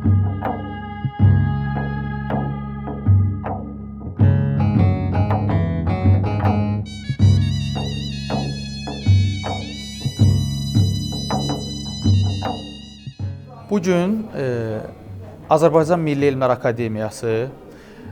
Bugün Azərbaycan Milli Elmlər Akademiyası,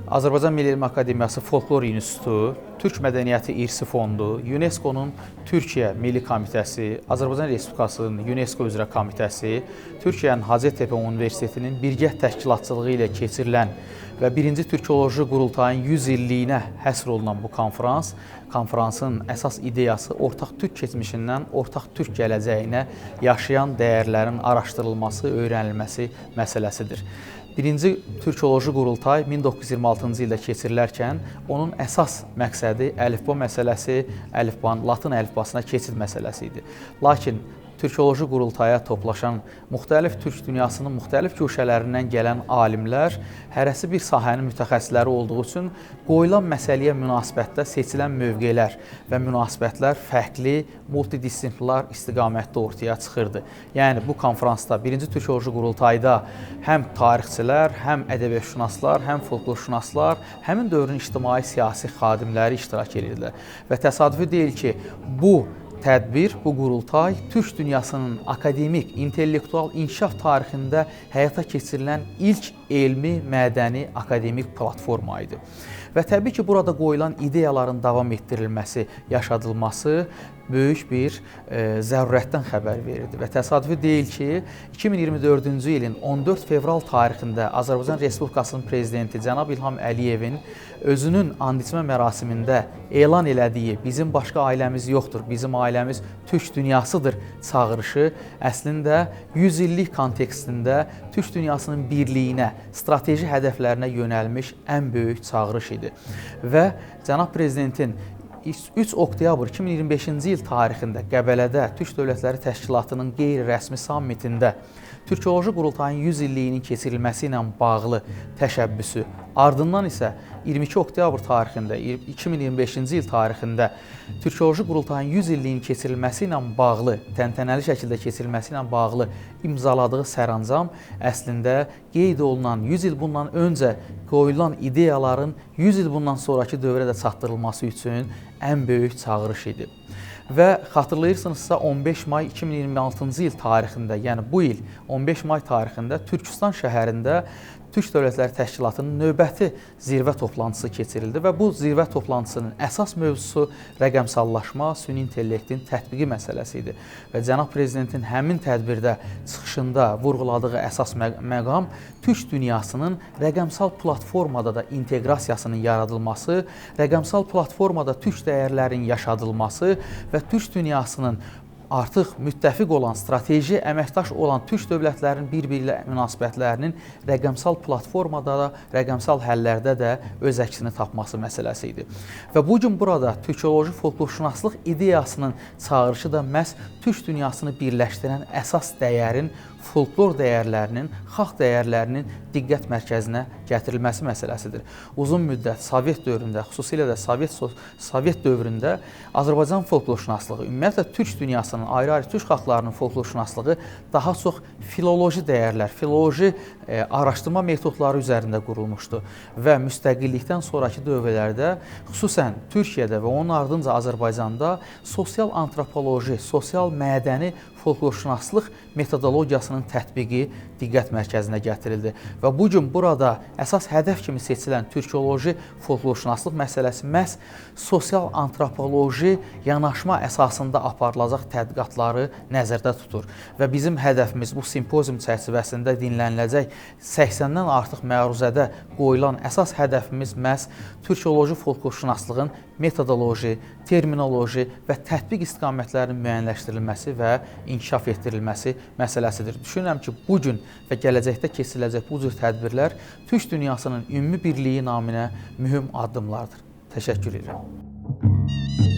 Azərbaycan Milli Elmlər Akademiyası Folklor İnstitutu, Türk Mədəniyyəti İrsi Fondu, UNESCO-nun Türkiyə Milli Komitəsi, Azərbaycan Respublikasının UNESCO üzrə komitəsi, Türkiyənin Hacettepe Universitetinin birgə təşkilatçılığı ilə keçirilən və 1-ci Türkoloji Qurultayın 100 illiyinə həsr olunan bu konfrans, konfransın əsas ideyası ortaq türk keçmişindən ortaq türk gələcəyinə yaşayan dəyərlərin araşdırılması, öyrənilməsi məsələsidir. 1-ci Türkoloji Qurultay 1926-cı ildə keçirilərkən onun əsas məqsədi əlifba məsələsi, əlifbanın latın əlifbasına keçid məsələsi idi. Lakin Türkoloji Qurultaya toplaşan müxtəlif türk dünyasının müxtəlif guşələrindən gələn alimlər hərəsi bir sahənin mütəxəssisləri olduğu üçün qoyulan məsələyə münasibətdə seçilən mövqelər və münasibətlər fərqli multidisiplinar istiqamətdə ortaya çıxırdı. Yəni bu konfransda 1-ci Türkoloji Qurultayda həm tarixçilər, həm ədəbiyyatşünaslar, həm folklorşünaslar, həmin dövrün ictimai-siyasi xadimləri iştirak edirdilər. Və təsadüfi deyil ki, bu tədbir, bu qurultay türk dünyasının akademik, intellektual inkişaf tarixində həyata keçirilən ilk elmi, mədəni, akademik platforma idi. Və təbii ki, burada qoyulan ideyaların davam etdirilməsi, yaşadılması böyük bir zərurətdən xəbər verirdi. Və təsadüfi deyil ki, 2024-cü ilin 14 fevral tarixində Azərbaycan Respublikasının prezidenti cənab İlham Əliyevin özünün and içmə mərasimində elan elədiyi "Bizim başqa ailəmiz yoxdur, bizim ailəmiz türk dünyasıdır" çağırışı əslində 100 illik kontekstində türk dünyasının birliyinə, strateji hədəflərinə yönəlmiş ən böyük çağırış idi. Və cənab prezidentin 3 oktyabr 2025-ci il tarixində Qəbələdə Türk Dövlətləri Təşkilatının qeyri-rəsmi sammitində Türkoloji Qurultayın 100 illiyinin keçirilməsi ilə bağlı təşəbbüsü, ardından isə 22 oktyabr tarixində 2025-ci il tarixində Türkoloji Qurultayın 100 illiyinin keçirilməsi ilə bağlı, təntənəli şəkildə keçirilməsi ilə bağlı imzaladığı sərəncam əslində qeyd olunan 100 il bundan öncə qoyulan ideyaların 100 il bundan sonrakı dövrə də çatdırılması üçün ən böyük çağırış idi. Və xatırlayırsınızsa 15 may 2026-cı il tarixində, yəni bu il 15 may tarixində Türkistan şəhərində Türk Dövlətləri Təşkilatının növbəti zirvə toplantısı keçirildi və bu zirvə toplantısının əsas mövzusu rəqəmsallaşma, süni intellektin tətbiqi məsələsi idi. Və cənab prezidentin həmin tədbirdə çıxışında vurğuladığı əsas məqam türk dünyasının rəqəmsal platformada da inteqrasiyasının yaradılması, rəqəmsal platformada türk dəyərlərinin yaşadılması və türk dünyasının artıq müttəfiq olan, strateji əməkdaş olan türk dövlətlərinin bir-biri ilə münasibətlərinin rəqəmsal platformada da, rəqəmsal həllərdə də öz əksini tapması məsələsi idi. Və bugün burada türkoloji folklorşünaslıq ideyasının çağırışı da məhz türk dünyasını birləşdirən əsas dəyərin, folklor dəyərlərinin, xalq dəyərlərinin diqqət mərkəzinə gətirilməsi məsələsidir. Uzun müddət Sovet dövründə, xüsusilə də Sovet dövründə Azərbaycan folklorşünaslığı, ümumiyyətlə türk dünyasının, ayrı-ayrı türk xalqlarının folklorşünaslığı daha çox filoloji dəyərlər, filoloji araşdırma metodları üzərində qurulmuşdu və müstəqillikdən sonrakı dövrlərdə, xüsusən Türkiyədə və onun ardınca Azərbaycanda sosial antropoloji, sosial mədəni folklorşünaslıq metodologiyasının tətbiqi diqqət mərkəzinə gətirildi. Və bu gün burada əsas hədəf kimi seçilən türkoloji folklorşünaslıq məsələsi məhz sosial antropoloji yanaşma əsasında aparılacaq tədqiqatları nəzərdə tutur. Və bizim hədəfimiz bu simpozium çərçivəsində dinləniləcək 80-dən artıq məruzədə qoyulan əsas hədəfimiz məhz türkoloji folklorşünaslığın metodoloji, terminoloji və tətbiq istiqamətlərinin müəyyənləşdirilməsi və inkişaf etdirilməsi məsələsidir. Düşünürəm ki, bu gün və gələcəkdə keçiriləcək bu cür tədbirlər türk dünyasının ümumi birliyi naminə mühüm addımlardır. Təşəkkür edirəm.